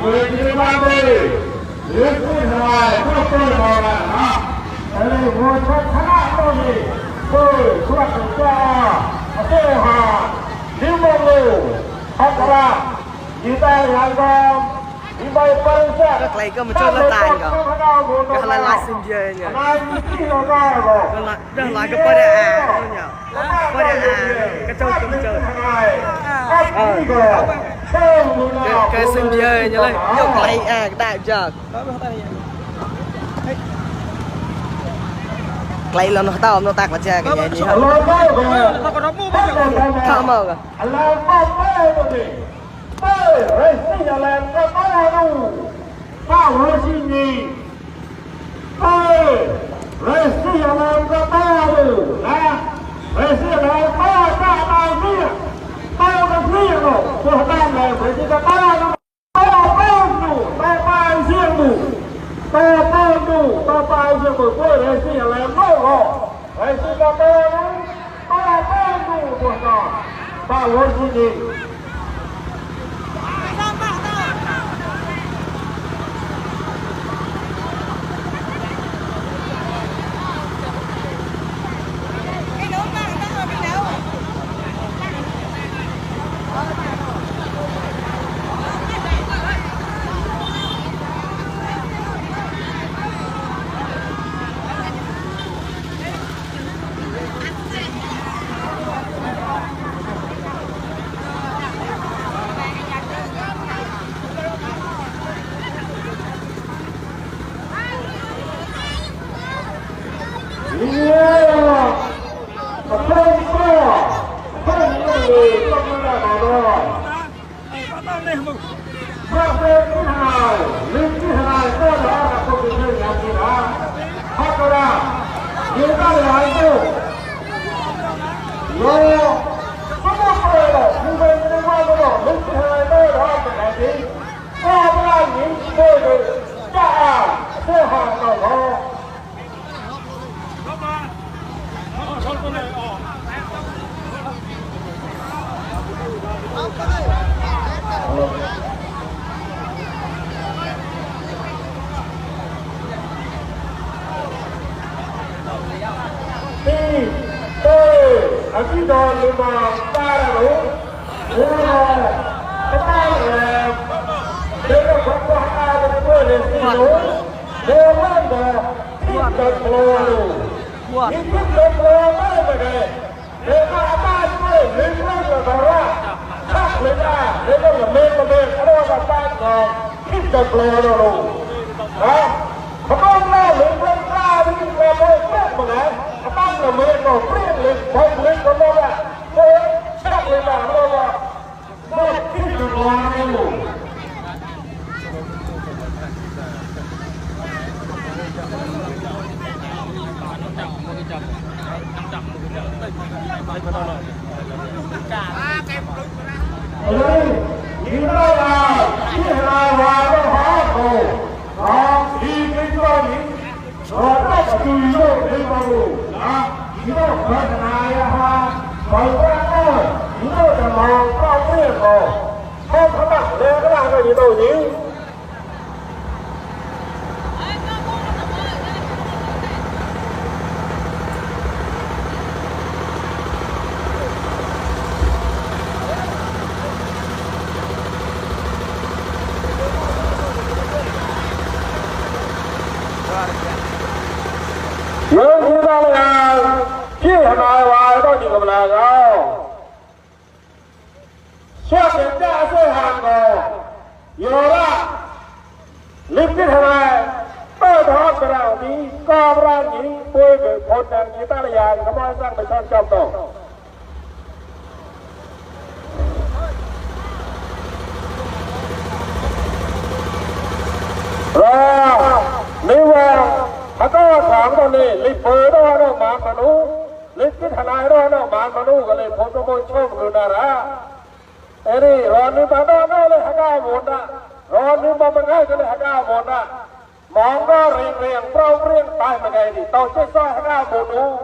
người đi ba mươi nước cái ngoài có tôi rồi là đó đây ngồi trong khá tôi thì tôi xuất cho tôi hà nếu mong lưu học ra như ta làm con rất lấy cơ mà chơi là tài cả cái là lại sinh chơi nhỉ rất là cái bơi à thôi nhỉ bơi à cái chơi cũng chơi cái sinh chơi nhỉ lấy dùng lấy à cái đại giờ lấy là nó tao nó tạc vào cha cái gì hả thao mờ cả rồi xin nhà làm có đâu bao nhiêu xin gì rồi xin nhà làm có bao nhiêu nè rồi xin nhà làm có bao nhiêu bao nhiêu rồi của ta này phải chỉ có bao nhiêu rồi xin nhà làm rồi xin có bao nhiêu của nó bao nhiêu xin gì Aquí donde va para lũ, cái tay là để nó không có ai để quên lên xin lũ, để lên để tiếp tục luôn, tiếp tục luôn mới về đây, để mà ba mươi lên là vào ra, chắc lên ra, để nó là lên, cái đó là ba rồi, tiếp tục luôn, đó, không lo lên ra đi là mới biết mà đấy. Bang là mới có quyền lực, không lực của nó là tôi chắc là nó là một cái đường ngoài luôn. Ở đây, những nơi nào khi là hòa nó hóa khổ, thì cái cho những rồi nó có tùy vô để vào luôn. Những cái phần này ha, bởi quen thôi, những cái là màu cao nguyên rồi, không có bạn lên các bạn là gì đâu nhỉ? Nếu như ta là khi hôm nay hoài đó chỉ còn là sao xuất hiện ra sẽ hàng rồi nhiều ra lịch cái hôm nay tôi đó cái nào đi có ra những bôi về phốt đàn như ta là dạng có bao sang phải sang trong đó rồi nếu mà có sáng đó này lịch phơi đó đâu mà nó lịch cái thằng này đó mà nó cái lịch phốt nó bôi chôm rồi ra thế đi rồi nếu mà nó lên hàng cao một đã rồi nếu mà mình ngay cái hàng cao một đã mong nó riêng prao riêng tại mà cái gì tao chơi sao hàng cao một đủ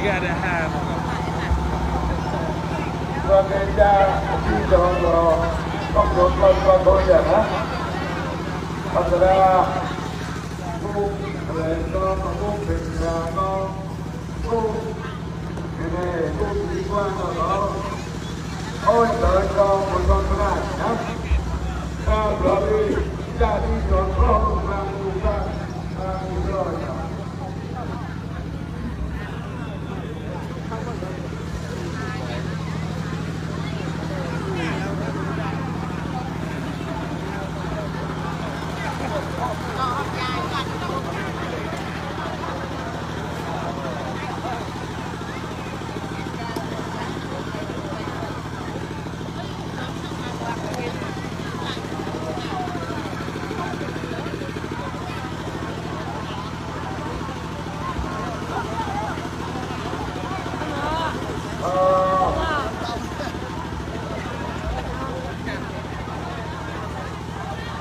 gak ada hal. Bekerja di dalam kontrol ya, antara bu, lento, bu, bencana, bu, ini bu lingkungan atau, oh dari kaum berkontrol ya, dari jadi kontrol melakukan itu ya.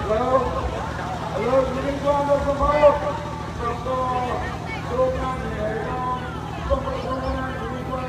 Halo, lingkungan tersebut, dengan pembangunan lingkungan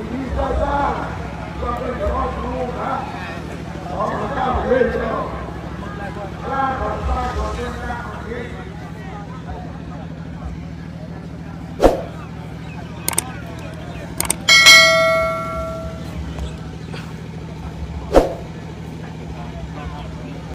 Ini saja, sampai jawab dulu,